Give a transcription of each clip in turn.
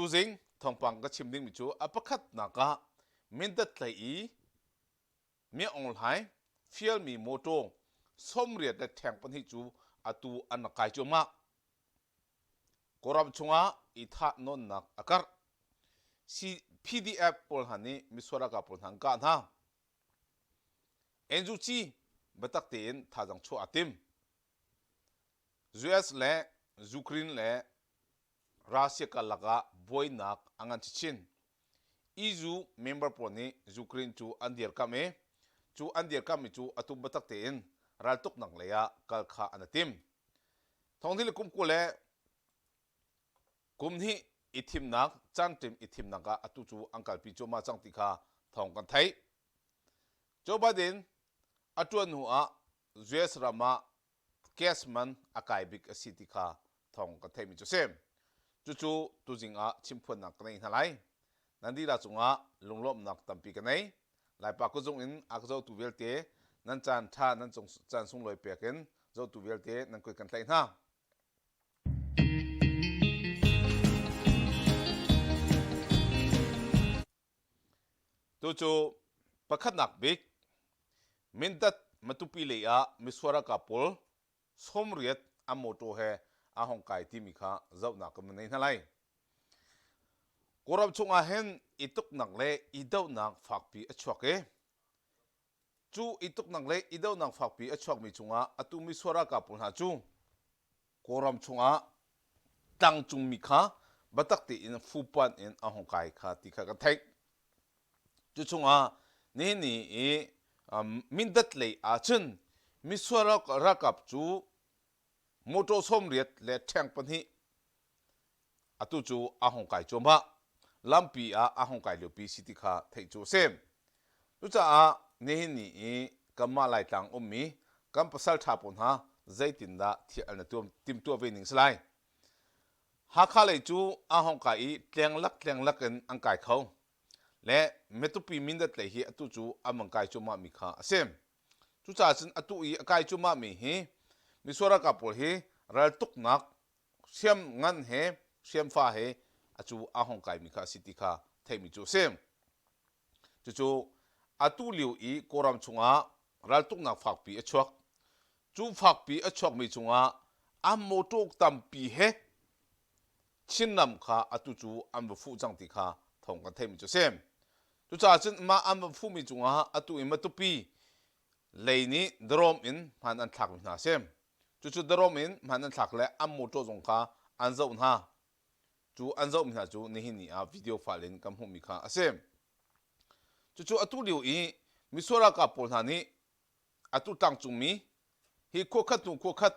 Tuzing thawngpang ka chim dingmi cu a pakhatnak ah Mindat hlei i Mi Aung Hlaing fialmi mawṭaw 80 le ṭheng pahnih cu atu an rak kai cuahmah. Kawlram chungah i thah nawnnak a karh. PDF pawl hna nih misual ralkap pawl hna an kah hna. NUG biatak tein thazaang chuah aa tim. US le Ukraine le Russia karlak ah buainak a ngan chinchin. EU member pawl nih Ukraine cu an dirkamh i cu an dirkamhmi cu atu biatak tein raltuknak lei ah kal kha an i tim. Thonghnih le kum 20 le kum hnih i thimnak cangṭim i thimnak ah atu cu an kalpi cuahmah cang ti kha thawng kan theih. Joe Biden a ṭuan hnu ah US ram ah gas man a kai bik a si ti kha thawng kan theihmi cu a si. Cucu tuzing ah chimphuannak ka nei hna lai. Nan dihlak cungah lunglawmhnak tampi ka nei. Laipa kuzung in a ka zohtu vialte nan caan ṭha nan cung caan sunglawi pek in zohtu vialte nan kut kan tlaih hna. Tucu pakhatnak bik Mindat Matupi lei ah misual ralkap pawl 80 an mawṭaw he a hong kai timi kha zohnak kan van nei hna lai. Kawlram chungah hin i tuknak le i dohnak fakpi a chuak i cu i tuknak le i dohnak fakpi a chuakmi chungah atu misual ralkap pawl hna cu Kawlram chungah tlangcungmi kha biatak tein fupan in a hung kai kha ti kha kan theih. Cu chungah nihin ni i Mindat lei ahcun misual ralkap cu motor 80 le ṭheng pahnih atu cu a hung kai cuahmah. Lampi ah a hung kai liopi si ti kha theih cu a si. Cucaah nihin ni i kanmah Laitlang ummi kan pasal ṭha pawl hna zeitindah thil an timhtuah ve ning si lai? Hakha lei cu a hung kai i tlenglak tlenglak in an kai kho. Le Matupi Mindat lei hi atu cu an van kai cuahmahmi kha a si. Cucaah cun atu i a kai cuahmahmi hi misual ralkap pawl hi raltuknak hriam ngan he hriamfa he a cu a hung kaimi kha a si ti kha theihmi cu a si. Cucu atu lio i Kawlram chungah raltuknak fakpi a chuak. Cu fakpi a chuakmi chungah an mawṭaw tampi he Chinram kha atu cu an va fuh cang ti kha thawng kan theihmi cu a si. Cucaah cun mah an va fuhmi cungah atu i Matupi lei nih dawrawm in hman an thlakmi hna a si. Cucu dawrawm in hman an thlak le an mawṭaw zong kha an zoh hna. Cu an zohmi hna cu nihin ni ah video file in kan hmuhmi kha a si. Cucu atu lio i misual ralkap pawl hna nih atu tlangcungmi hi khua khat hnu khua khat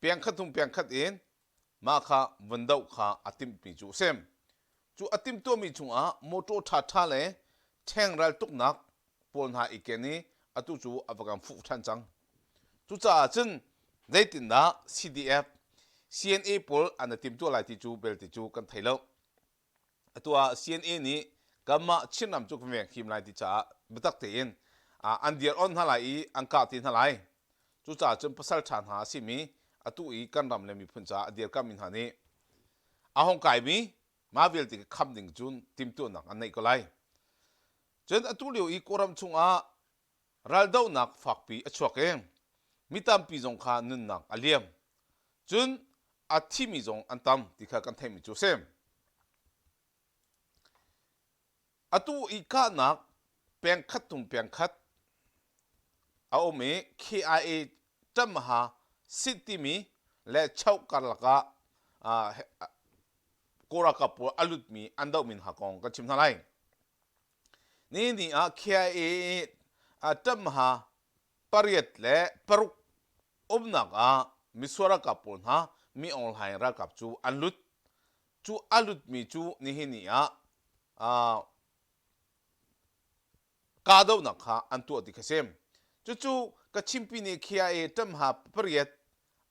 peng khat hnu peng khat in mah kha vun doh kha a timhmi cu a si. Cu a timhtuahmi chungah mawṭaw ṭhaṭha le ṭhengral tuknak pawl hna i ken i atu cu a va kan fuh ṭhan cang. Cucaah cun zeitindah CDF, CNA pawl an i timtuah lai ti cu belte cu kan thei lo. Atu ah CNA nih kanmah Chinram cu kan veng him lai ti caah biatak tein an dir on hna lai i an kah te hna lai. Cucaah cun pasal ṭha hna a simi atu i kan ram le miphun caah a dirkammi hna nih a hung kaimi mah vialte kham ding cun timhtuahnak an neih ko lai. Cun atu lio i Kawlram chungah raldohnak fakpi a chuak i mi tampi zong kha nunnak a liam. Cun a thimi zong an tam ti kha kan theihmi cu a si. Atu i kahnak peng khat tung peng khat a um i KIA ṭamha sit timi le choh karlak ah Kawl ralkap pawl a lutmi an dohmi hna kong kan chim hna lai. Nihin ni ah KIA ṭamha pariat le paruk umnak ah misual ralkap pawl hna Mi Aung Hlaing ralkap cu an lut. Cu a lutmi cu nihin ni ah kahdohnak kha an tuah ti kha si. Cucu Kachin nih KIA ṭamha pariat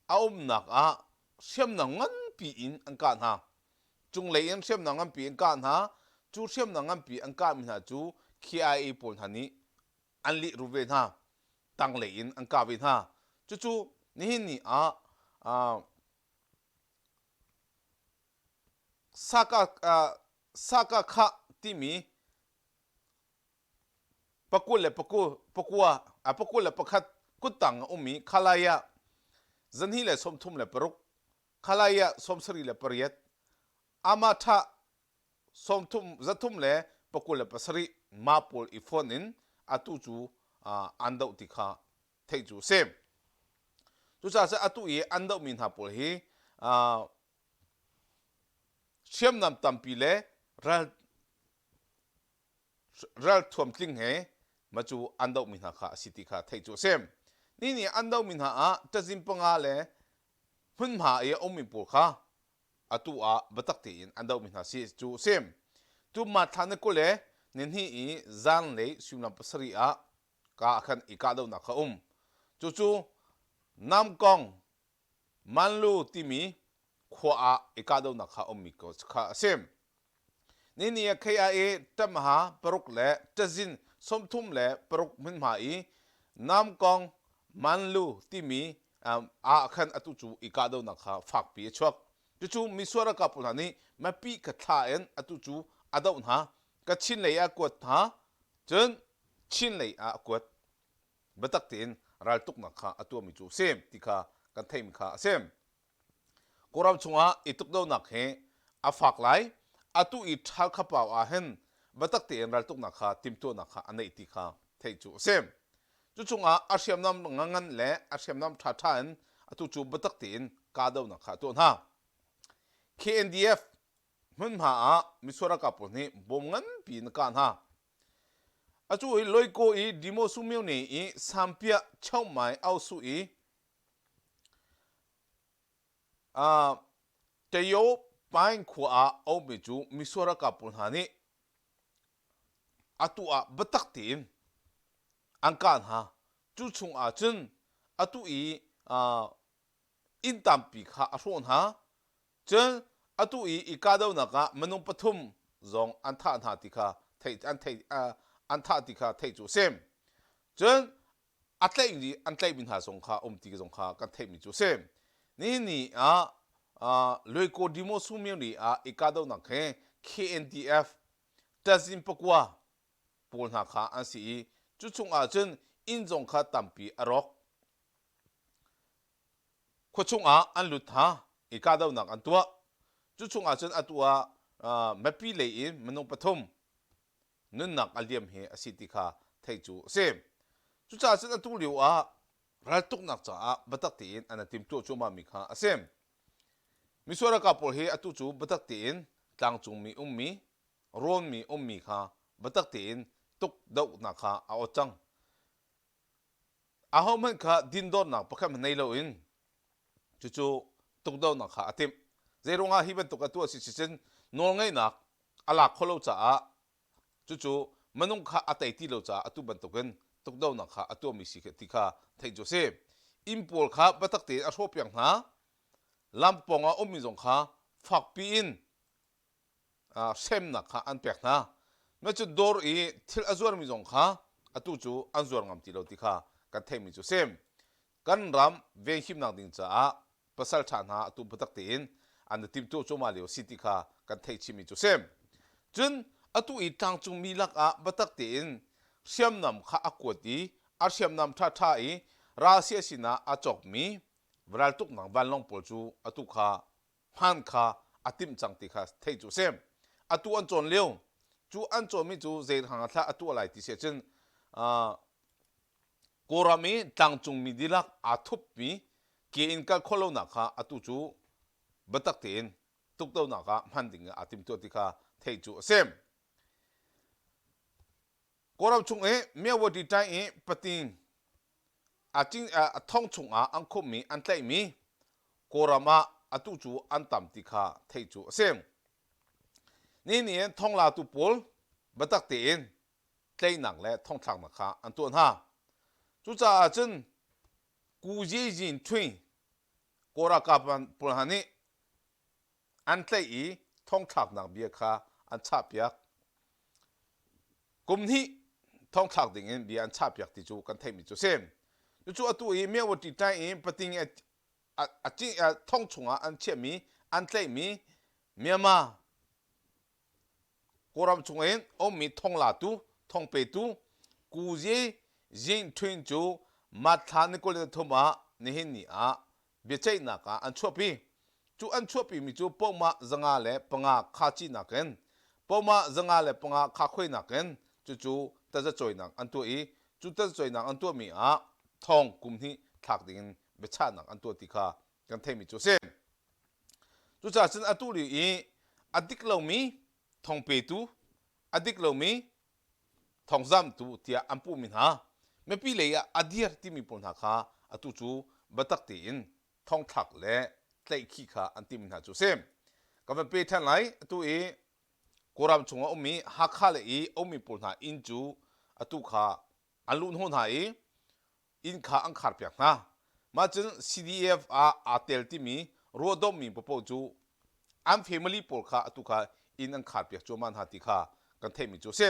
a umnak ah hriamnam nganpi in an kah hna. Cunglei in hriamnam nganpi an kah hna. Cu hriamnam nganpi an kahmi hna cu KIA pawl hna nih an lehrulh ve hna. Tanglei in an kah ve hna. Cucu nihin ni ah uh, Saka Saka Khah timi pakul le paku, pakua, a 21 kuttang a ummi Khalaya 236, Khalaya 78, Amatha 30 327 mah pawl i fon in atu cu an doh ti kha theih cu a si. Cucaah atu i an dohmi hna pawl hi hriamnam tampi le ral ralthuam tling he ma cu an dohmi hna kha a si ti kha theih cu a si. Ni nih an dohmi hna ah cazin panga le hmunhma i a ummi pawl kha atu ah biatak tein an dohmi hna si cu a si. Tu March thla ni 20 le ni hnih i zanlei suimilam pasarih ah ka ah khan i kahdohnak kha um. Cucu Namkong Manlu timi khua ah i kahdohnak kha ummi kha a si. Nini ah KIA ṭamha paruk le ṭazin 36 hmunhma i Namkong Manlu timi ah khan atu cu i kahdohnak kha fakpi a chuak. Cucu misual ralkap pawl hna nih mipi kha thla in atu cu a doh hna. Kachin lei ah kuat hna, cun Chin lei ah a kuat. Biatak tein raltuknak kha a tuahmi cu a si ti kha kan theihmi kha a si. Kawlram chungah i tukdohnak hi a fak lai. Atu i ṭhal khapau ah hin biatak tein raltuknak kha timhtuahnak kha a neih ti kha theih cu a si. Cu chungah a hriamnam ngangan le a hriamnam ṭhaṭha in atu cu biatak tein kahdohnak kha a tuah hna. KNDF hmunhma ah misual ralkap pawl nih bom nganpi in kah hna. Acu i Loikaw i Dimosu myone i Sampiah Chohmai Ausu i uh, Tayo Paing khua ah a ummi cu misual ralkap pawl hna nih atu ah biatak tein an kah hna. Cu chung ah cun atu i uh, inn tampi kha a hrawh hna. Cun atu i i kahdohnak ah minung pathum zong an thah hna ti kha theih an theih an thah ti kha theih cu a si. Cun a tlaih an tlaihmi hna zong kha um ti zong kha kan theihmi cu a si. Nihin ni ah Luaikaw Dimosu Myone ah i kahdohnak hi KNDF ṭazin pakua pawl hna kha an si i cu chungah cun inn zong kha tampi a rawk. Khua chungah an lut hna i kahdohnak an tuah. Cu chungah cun atu ah mipi lei in minung pathum nunnak a liam hi a si ti kha theih cu a si. Cucaah cun atu lio ah raltuknak caah biatak tein an i timtuah cuahmahmi kha a si. Misual ralkap pawl hi atu cu biatak tein tlangcungmi ummi, rawnmi ummi kha biatak tein tukdohnak kha a ot cang. Ahohmanh kha dindornak pakhat hmanh nei loin cucu tukdohnak kha a timh. Zeiruangah hi bantuk a tuah si sicun nawlngeihnak a lak khawh lo caah cucu minung kha a tei ti lo caah atu bantukin tukdohnak kha a tuahmi si ti kha theih cu a si. Inn pawl kha biatak tein a hrawhpiak hna. Lam pawngah ummi zong kha fakpi in hremnak kha an pek hna. Cu dawr i thil a zuarmi zong kha atu cu an zuar ngam ti lo ti kha kan theihmi cu a si. Kan ram venhimnak ding caah pasal ṭha hna atu biatak tein an i timtuah cuahmah lio a si ti kha kan theih chihmi cu a si. Cun atu i tlangcungmi lakah biatak tein hriamnam kha a kuat i a hriamnam ṭhaṭha i Russia sinah a cawkmi raltuknak vanlawng pawl cu atu kha hmaan kha a timh cang ti kha theih cu a si. Atu an cawn lio cu an cawnmi cu zei hrang ah thlah a tuah lai ti si ahcun Kawlram i tlangcungmi dihlak aa thupmi ke in kal khawh lonak kha atu cu biatak tein tukdohnak ah hman ding ah aa timtuah ti kha theih cu a si. Kawlram chung i Myawaddy ṭai i pating a cing a thong chungah an khumhmi an tlaihmi Kawlram ah atu cu an tam ti kha theih cu a si. Nihin ni in thonglatu pawl biatak tein tlaihnak le thongthlaknak kha an tuah hna. Cucaah cun Ku Ye Yin Htwe Kawl ralkap pawl hna nih an tlaih i thongthlaknak bia kha an chahpiak. Kum hnih thongthlak dingin bia an chahpiak ti cu kan theihmi cu a si. Cucu atu i Myawaddy ṭai i pating a thong chungah an chiahmi an tlaihmi Myanmar. Kawlram chungin ummi thonglatu, thongpetu Ku Ye Zin Htwin cu March thla ni 23 ah nihin ni ah biaceihnak ah an chuahpi. Cu an chuahpimi cu pohmah 505 khacinak in pohmah 505 khakhuainak in cucu tazacawinak an tuah i cu tazacawinak an tuahmi ah thong kum hnih thlak dingin biachahnak an tuah ti kha kan theihmi cu a si. Cucaah cun atu lio i a dik lomi thongpetu, a dik lomi thongzamtu tiah an puhmi hna, mipi lei ah a dir timi pawl hna kha atu cu biatak tein thongthlak le tlaihkhih kha an timmi hna cu a si. Ka van pe ṭhan lai. Atu i Kawlram chungah ummi Hakha lei i ummi pawl hna inn cu atu kha an luhhnawh hna i inn kha an kharpiak hna. Mah cun CDF ah aa tel timi ruahdomhmi paohpaoh cu an family pawl kha atu kha inn an kharpiak cuahmah hna ti kha kan theihmi cu a si.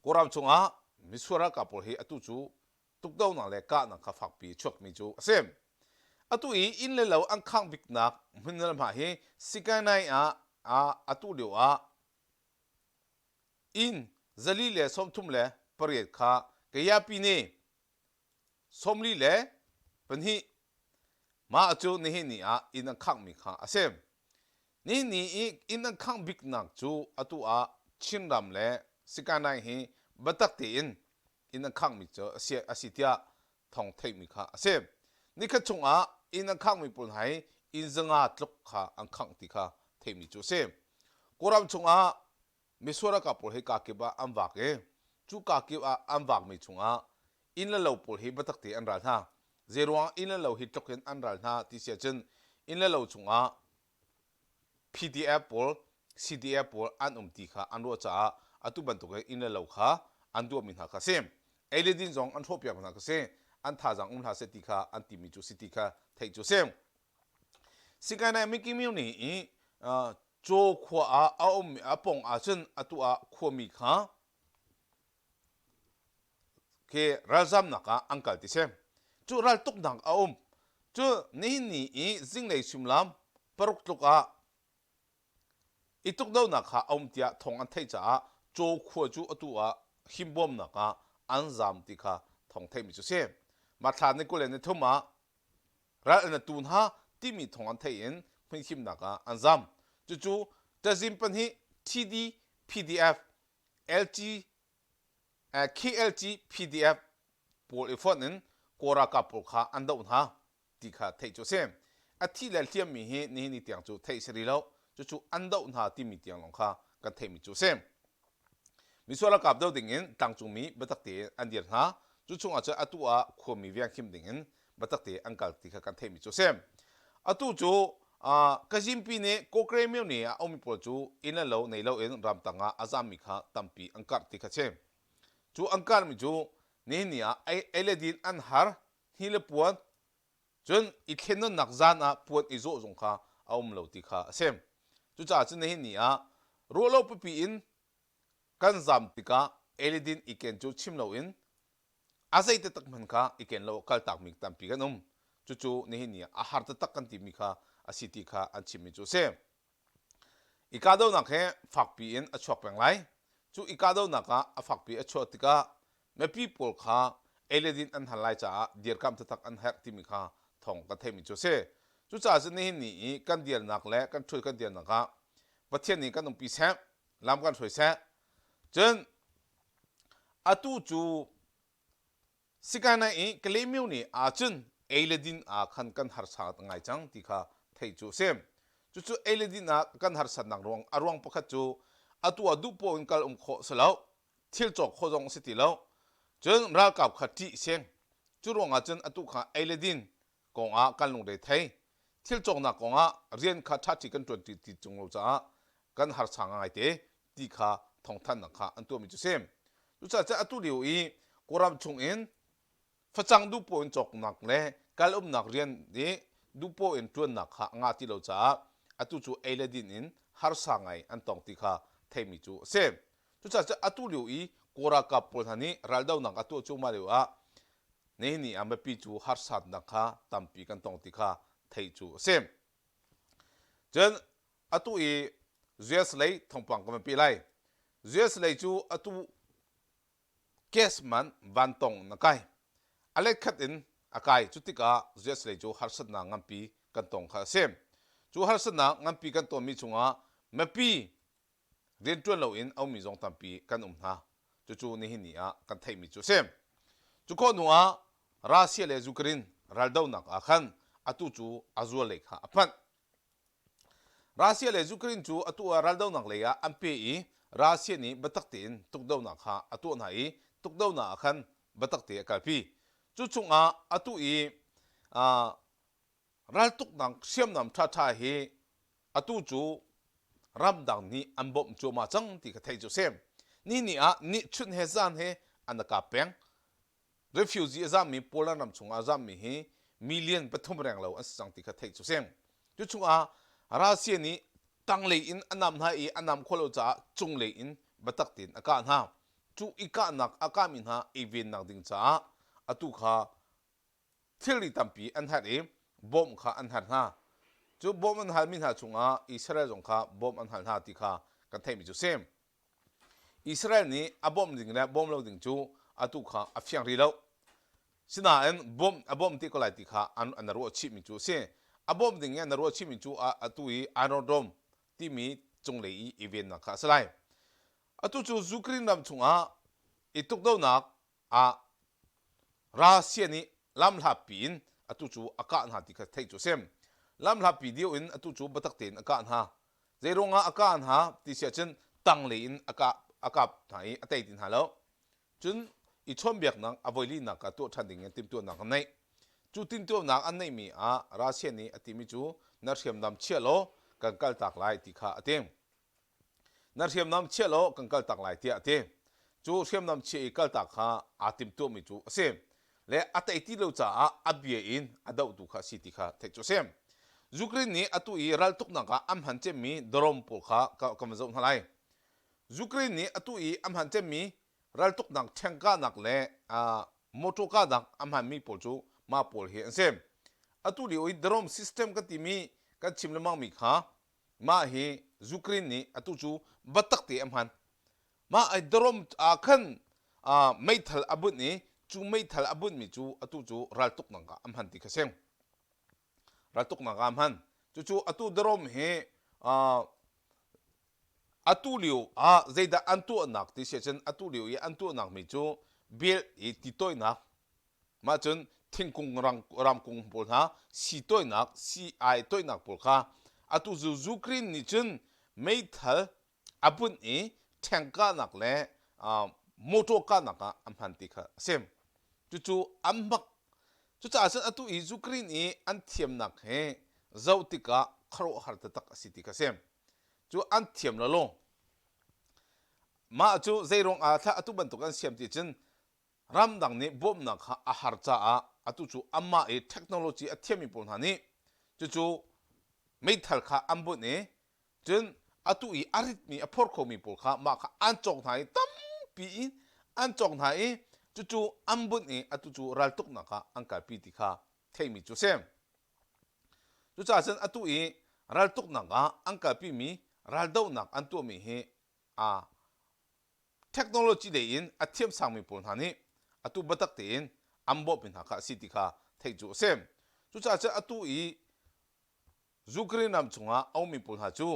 Kawlram chungah misual ralkap pawl hi atu cu tukdohnak le kahnak kha fakpi chuakmi cu a si. Atu i inn le lo an khangh biknak hmun le hma hi Sikanai ah atu lio ah Inn 438 kha Kayapi nih 42 mah cu nihin ni ah inn an khanghmi kha a si. Nihin ni i inn an khangh biknak cu atu ah Chinram le Sikanai hi biatak tein inn an khanghmi cu a si tiah thawng theihmi kha a si. Nikhat chungah inn an khanghmi pawl hna hi inn zanga tluk kha an khangh ti kha theihmi cu a si. Kawlram chungah misual ralkap pawl hi kakip ah an vak i cu kakip ah an vakmi chungah inn le lo pawl hi biatak te an ral hna. Zeiruangah inn le lo hi tluk in an ral hna ti si ahcun inn le lo chungah PDF pawl, CDF pawl an um ti kha an ruah caah atu bantuk in inn le lo kha an duahmi hna kha a si. Ei le din zong an hrawhpiak hna kha si. An thazaang um hlah seh ti kha an timi cu si ti kha theih cu si. Sikanai Mikimio nih i Caw khua ah a um a pong ahcun atu ah khuami kha khi ralzamnak ah an kal ti si. Cu raltuknak a um. Cu nihin ni i zinglei suimilam paruk tluk ah i tukdohnak kha a um tiah thawng an theih caah Caw khua cu atu ah himbawmnak ah an zam ti kha thawng theihmi cu si. Mah thla ni 23 ah ral an tu hna timi thawng an theih in hmunhimnak ah an zam. Cucu cazin pahnih TD PDF LG KLG PDF pawl i fonh in Kawl ralkap pawl kha an doh hna ti kha theih cu a si. A thi le hliammi hi nihin ni tiang cu theih a si rih lo. Cucu an doh hna timi tiang lawng kha kan theihmi cu a si. Misual ralkap doh ding in tlangcungmi biatak tein an dir hna. Cu chungah cun atu ah khuami venghim ding in biatak tein an kal ti kha kan theihmi cu a si. Atu cu Kazimpi nih Kawkre myone ah a ummi pawl cu inn le lo nei loin ramtang ah a zammi kha tampi an karh ti kha a si. Cu an karhmi cu nihin ni ah ei le din an har, hni le puan, cun i thlennawnnak zan ah puan i zawh zong kha a um lo ti kha a si. Cucaah cun nihin ni ah ruahlo pipi in kan zam tikah ei le din i ken cu chim loin a zei taktak hmanh kha i ken lo kaltakmi tampi kan um. Cucu nihin ni ah a har taktak kan timi kha a si ti kha an chimmi cu a si. I kahdohnak hi fakpi in a chuak peng lai. Cu i kahdohnak ah a fakpi a chuah tikah mipi pawl kha ei le din an hal lai caah dirkamh taktak an herh timi kha thawng kan theihmi cu a si. Cucaah cun nihin ni i kan dirnak le kan ṭhut kan dirnak ah Pathian nih kan umpi seh, lam kan hruai seh. Cun atu cu Sikanai i Kalaymyo nih ahcun ei le din ah khan kan harsa ngai cang ti kha theih cu a si. Cucu ei le din ah kan harsatnak ruang a ruang pakhat cu atu ah duh poah in kal um khawh si lo, thil cawk khawh zong a si ti lo. Cun ralkap kha ṭih si. Cu ruangah cun atu kha ei le din kongah kan lungre thei. Thil cawknak kongah rian kha ṭhaṭhi kan ṭuan ti ti ṭung lo caah kan harsa ngaite ti kha thawngthanhnak kha an tuahmi cu a si. Cucaah atu lio i Kawlram chungin facang duhpoh in cawknak le kal umnak rian i duhpoh in ṭuannak kha a ngah ti lo caah atu cu ei le din in harsa ngai an tong ti kha theihmi cu a si. Cucaah atu lio i Kawl ralkap pawl hna nih raldohnak a tuah cuahmah lio ah nihin ni ah mipi cu harsatnak kha tampi kan tong ti kha theih cu a si. Cun atu i. US lei thawngpang kan van pe lai. US lei cu atu gas man vantong na kai. A let khat in a kai. Cu tikah US lei cu harsatnak nganpi kan tong kha a si. Cu harsatnak nganpi kan tonmi chungah mipi rianṭuan loin a ummi zong tampi kan um hna. Cucu nihin ni ah kan theihmi cu a si. Cu khawh hnu ah Russia le Ukraine raldohnak ah khan atu cu a zual lei kha a panh. Russia le Ukraine cu atu ah raldohnak lei ah an pe i Russia nih biatak tein tukdohnak kha a tuah hna i tukdohnak ah khan biatak te a kalpi. Cu chungah atu i uh, raltuknak hriamnam ṭhaṭha hi atu cu ramdang nih an bawmh cuahmah cang ti kha theih cu si. Ni ni ah ni chun he zan he an kap peng. Refugee a zammi Poland ram chungah a zammi hi million pathum renglo an si cang ti kha theih cu si. Cu chungah Russia nih tanglei in a nam hna i a nam khawh lo caah cunglei in biatak tein a kah hna. Cu i kahnak a kahmi hna i vennak ding caah atu kha thilri tampi an herh i bawmh kha an herh hna. Cu bawmh an halmi hna chungah Israel zong kha bawmh an hal hna ti kha kan theihmi cu si. Israel nih a bawmh ding le bawm lo ding cu atu kha a fiang rih lo. Sinain bawmh a bawmh te ko lai ti kha an, an ruah chihmi cu a si. A bawmh ding i an ruah chihmi cu atu i Iron Dome timi cunglei i i vennak kha a si lai. Atu cu Ukraine ram chungah i tukdohnak ah Russia nih lamhlatpi in atu cu a kah hna ti kha theih cu a si. Lamhlatpi deuh in atu cu biatak tein a kah hna. Zei ruangah a kah hna ti si ahcun tanglei in a kah a kap hna i a tei ti hna lo. Cun i chawnhbiaknak a voilinak ah tuah ṭhan ding in timhtuahnak an neih. Cu timhtuahnak an neihmi ah Russia nih a timi cu na hriamnam chia law kan kaltak lai ti kha a ti. Na hriamnam chia law kan kaltak lai tiah a ti. Cu hriamnam chia i kaltak kha aa timhtuahmi cu a si. Le a tei ti lo caah a bia in a dohtu kha a si ti kha theih cu a si. Ukraine nih atu i raltuknak ah an hman cemmi drone pawl kha kan van zoh hna lai. Ukraine nih atu i a hman cemmi raltuknak ṭhengkahnak le uh, motor kahnak a hmanmi pawl cu mah pawl hi an si. Atu lio i drone system kan timi kan chim lengmangmi kha Mah hi Ukraine nih atu cu biatak te a hman. Mah ai dawrm ah khan meithal a bunh i cu meithal a bunhmi cu atu cu raltuknak ah a hman ti kha si. Raltuknak ah a hman. Cucu atu dawrm hi atu lio ah zeidah an tuahnak ti si ahcun atu lio i an tuahnak mi cu bel i ti toihnak Mah cun thingkung ramkung pawl hna sii toihnak sii-ai toihnak pawl kha atu cu Ukraine nih cun meithal a bunh i ṭheng kahnak le motor kahnak ah a hman ti kha a si. Cucu an hmak. Cucaah cun atu i Ukraine i an thiamnak hi zoh tikah khuaruahhar taktak a si ti kha a si. Cu an thiam lawlaw. Mah cu zeiruang ah thla atu bantuk an siam ti cun ramdang nih bawmhnak kha a har caah atu cu amah i technology a thiammi pawl hna nih cucu meithal kha an bunh i cun atu i a ritmi a phor khomi pawl kha mah kha an cawk hna i tampi in an cawk hna i cucu an bunh i atu cu raltuknak ah an kalpi ti kha theihmi cu a si. Cucaah cun atu i raltuknak ah an kalpimi raldohnak an tuahmi hi a Technology lei in a thiamsangmi pawl hna nih atu biatak tein an bawmhmi hna kha a si ti kha theih cu a si. Cucaah cun atu i Ukraine ram chungah a ummi pawl hna cu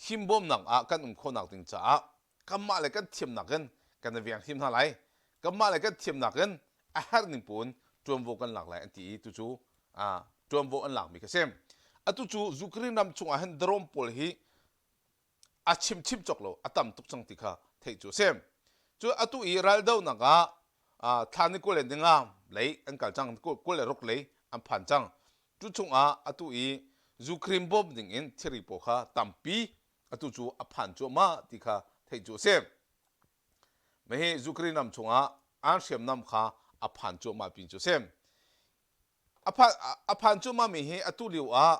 himbawmnak ah kan um khawhnak ding caah kanmah le kan thiamnak in kan i veng hrim hna lai. Kanmah le kan thiamnak in a herh ning pawl in ṭuanvo kan lak lai an ti i tucu ṭuanvo an lakmi kha a si. Atu cu Ukraine ram chungah hin drone pawl hi a chim chim cawk lo a tam tuk cang ti kha theih cu a si. Cu atu i raldohnak ah thla ni 25 lei an kal cang 26 lei an phan cang. Cu chungah atu i Ukraine bawm ding in thilri pawl kha tampi atu cu a phan cuahmah ti kha theih cu a si. Mahi Ukraine ram chungah an hriamnam kha a phan cuahmah pin cu a si. A phan cuahmah mi hi atu lio ah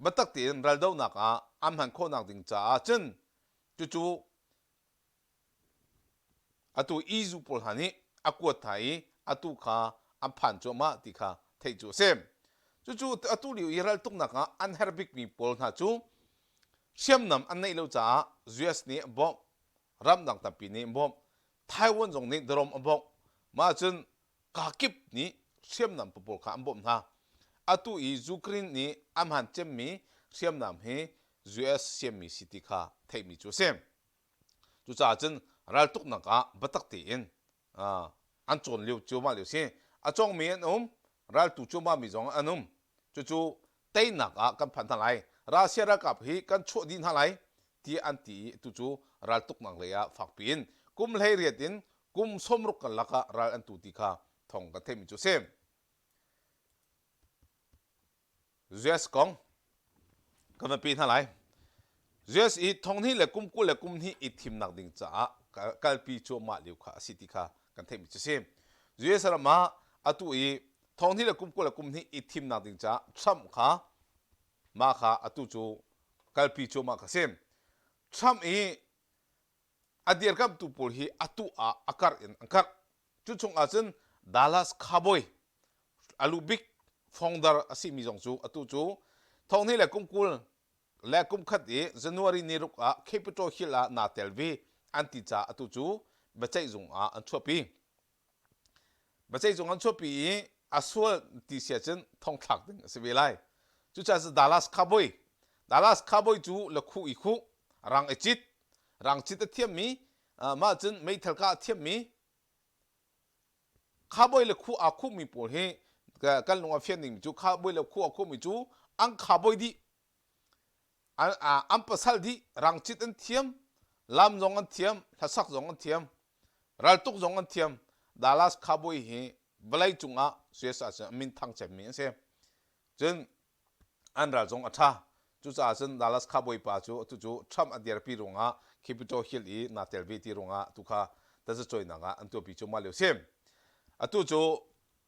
biatak tein raldohnak ah an hman khawhnak ding caah cun cucu atu EU pawl hna nih a kuat hna i atu kha an phan cuahmah ti kha theih cu a si. Cucu atu lio i raltuknak ah an herh bikmi pawl hna cu. Hriamnam an neih lo caah US nih a bawmh, ramdang tampi nih an bawmh. Taiwan zong nih dawrm a bawmh. Mah cun kakip nih hriamnam pawl kha an bawmh hna. Atu i Ukraine nih a hman cemmi hriamnam hi US siammi si ti kha theihmi cu a si. Cucaah cun raltuknak ah biatak tein an cawn lio cuahmah lio si. A cawngmi an um, raltu cuahmahmi zong an um. Cucu teinak ah kan phan hna lai. Russia ralkap hi kan chuah dih hna lai ti an ti i tucu raltuknak lei ah fakpi in kum 18 in kum 60 karlak ah ral an tu ti kha thawng kan theihmi cu a si. US kong kan van pe hna lai. US i thonghnih le kum 20 le kum hnih i thimnak ding caah kalpi cuahmah lio kha a si ti kha kan theihmi cu si. US ram ah atu i thonghnih le kum 20 le kum hnih i thimnak ding caah Trump kha mah kha atu cu kalpi cuahmah kha si. Trump i a dirkamhtu pawl hi atu ah a karh in an karh. Cu chungah cun Dallas Cowboy a lu bik founder a simi zong cu atu cu thonghnih le kum 20 le kum khat i January ni ruk ah Capitol Hill ah naa tel ve an ti caah atu cu biaceihzung ah an chuahpi. Biaceihzung an chuahpi i a sual ti si ahcun thongthlak ding a si ve lai. Cucaah cu Dallas Cowboy Dallas Cowboy cu lakhu i khuh, rang i cit, rang cit a thiammi, mah cun meithal kah a thiammi Cowboy le khuh aa khuhmi pawl hi kan lung a fian dingmi cu cowboy le khuh aa khuhmi cu an cowboy dih an pasal dih rang cit an thiam lam zong an thiam hlasak zong an thiam raltuk zong an thiam Dallas Cowboy hi vawlei cungah US ah min thang cemmi an si cun an ral zong a ṭha cucaah cun Dallas Cowboy pa cu atu cu Trump a dirpi ruangah Capitol Hill i naa tel ve ti ruangah tu kha tazacuainak ah an tuahpi cu mah lio si atu cu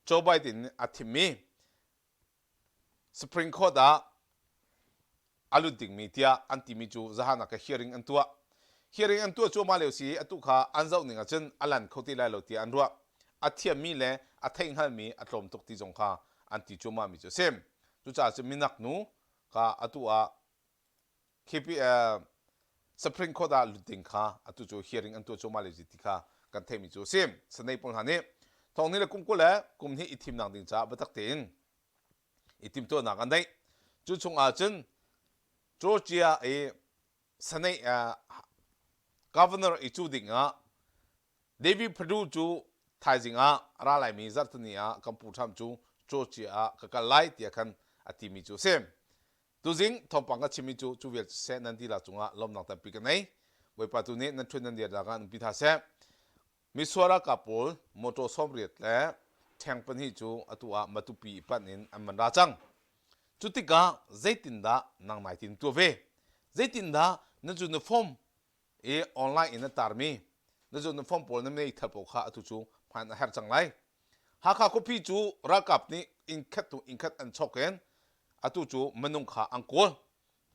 Joe Biden a thimmi Supreme Court ah a lut dingmi tiah an timi cu zahan ah ka hearing an tuah. Hearing an tuah cuahmah lio si atu kha an zoh ning ahcun a lan kho ti lai lo tiah an ruah. A thiammi le a theihhngalhmi a tlawm tuk ti zong kha an ti cuahmahmi cu a si. Cucaah cun minak nu kha atu ah KP, uh, Supreme Court ah lut ding kha atu cu hearing an tuah cuahmah lio ti kha kan theihmi cu a si. Sanei pawl hna nih thong ni le kum 20 le kum hnih i thimnak ding caah biatak tein i timhtuahnak an neih. Cu chungah cun Georgia i Senate uh, governor i cu ding ah David Perdue cu thaizing ah ra laimi zarhtini ah kan pu Trump cu Georgia ah ka kal lai tiah khan a timi cu a si. Tuzing thawngpang ka chimmi cu cu vial seh nan dihlak cungah lawmnak tampi ka nei. Bawipa tu nih nan ṭhut nan dir nak ah nan pi hna seh. Misual ralkap pawl motor 80 le ṭheng pahnih cu atu ah Matupi i panh in an van ra cang. Cu tikah zeitindah nang nai tin tuah ve? Zeitindah na uniform i online in na tarmi na uniform pawl na meithal pawl kha atu cu hman a herh cang lai. Hakha khuapi cu ralkap nih inn khat hnu inn khat an chok in atu cu minung kha an kawl.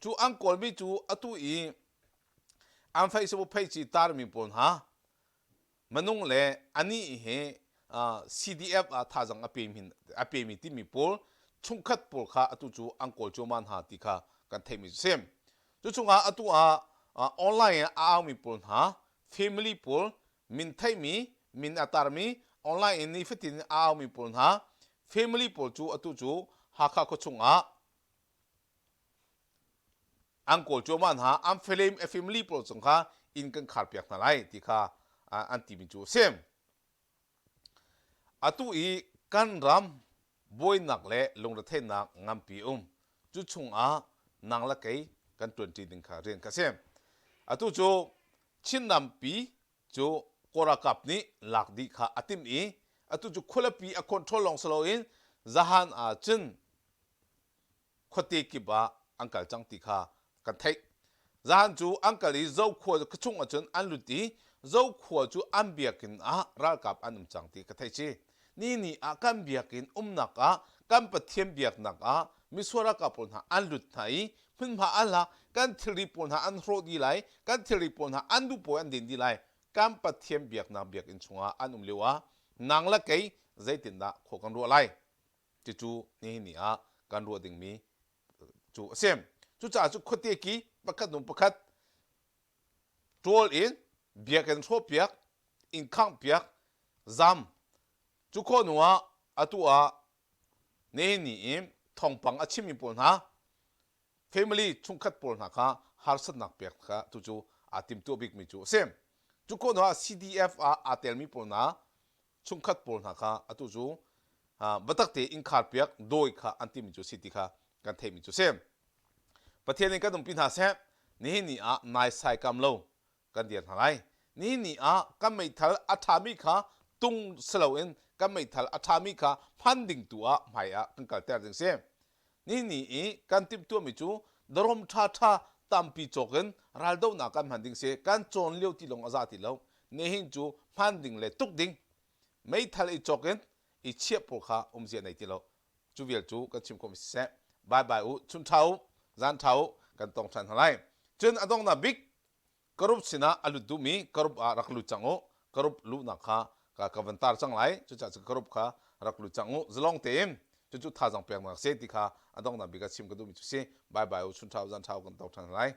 Cu an kawlmi cu atu i an Facebook page i tarmi pawl hna minung le anih hi CDF ah thazang a pemi a pemi timi pawl chungkhat pawl kha atu cu an kawl cuahmah hna ti kha kan theihmi cu si. Cu chungah atu ah online in a aumi pawl hna family pawl min theihmi min a tarmi online in nifatin a aumi pawl hna family pawl cu atu cu Hakha khuachung ah an kawl cuahmah hna an family pawl cung kha inn kan khar piak hna lai ti kha an timi cu a si. Atu i kan ram buainak le lungretheihnak nganpi um cu chungah nang le kei kan ṭuanṭi ding kha rian kha a si. Atu cu Chin rampi cu Kawl ralkap nih lak dih kha a timh i atu cu khualipi a control lawng si loin zahan ah cun khuate kip ah an kal cang ti kha kan theih. Zahan cu an kal i Zokhua khuachung ahcun an lut i Zokhua cu an biakinn ah ralkap an um cang ti ka theih ci. Ni ni ah kan biakinn umnak ah kan Pathian biaknak ah misual ralkap pawl hna an lut hna i hmunhma an lak kan thilri pawl hna an hrawh dih lai kan thilri pawl hna an duh pawl an den dih lai kan Pathian biaknak biakinn chungah an um lio ah nang le kei zeitindah khua kan ruah lai Cucu nihin ni ah kan ruah dingmi cu a si. Cucaah cu khuate ki. Pakhat hnu pakhat ṭawl in biakinn hrawhpiak, inn khanghpiak, zam. Cu khawh hnu ah atu ah nihin ni i thawngpang a chimmi pawl hna family chungkhat pawl hna kha harsatnak pek kha tucu aa timtuah bikmi cu a si. Cu khawh hnu ah CDF ah aa telmi pawl hna chungkhat pawl hna kha atu cu biatak te inn khar piak dawi kha an timi cu si ti kha kan theihmi cu si. Pathian in kan umpi hna seh nihin ni ah naisai kam lo kan dir hna lai. Nihin ni ah kan meithal a ṭhami kha tung si loin kan meithal a ṭhami kha hman ding tu ah hmai ah kan kalter ding si. Nihin ni i kan timhtuahmi cu dawrm ṭhaṭha tampi cawk in raldohnak kan hman ding si. Kan cawn lio ti lawng a za ti lo. Nihin cu hman ding le tuk ding meithal i cawk in i chiah pawl kha umzia nei ti lo. Cu vial cu kan chim khawhmi siseh. Bye bye u, chun ṭha u, zan ṭha u, kan tong ṭhan hna lai. Cun a donghnak bik Karup sinah a lut duhmi karup ah rak lut cang u. Karup luhnak kha ka, ka van tar cang lai. Cucaah cun karup kha rak lut cang u. Zalong tein cucu thazaang peknak si ti kha a donghnak bik ah chim ka duhmi cu si. Bye bye u, chun ṭha u, zan ṭha u kan tong ṭhan lai.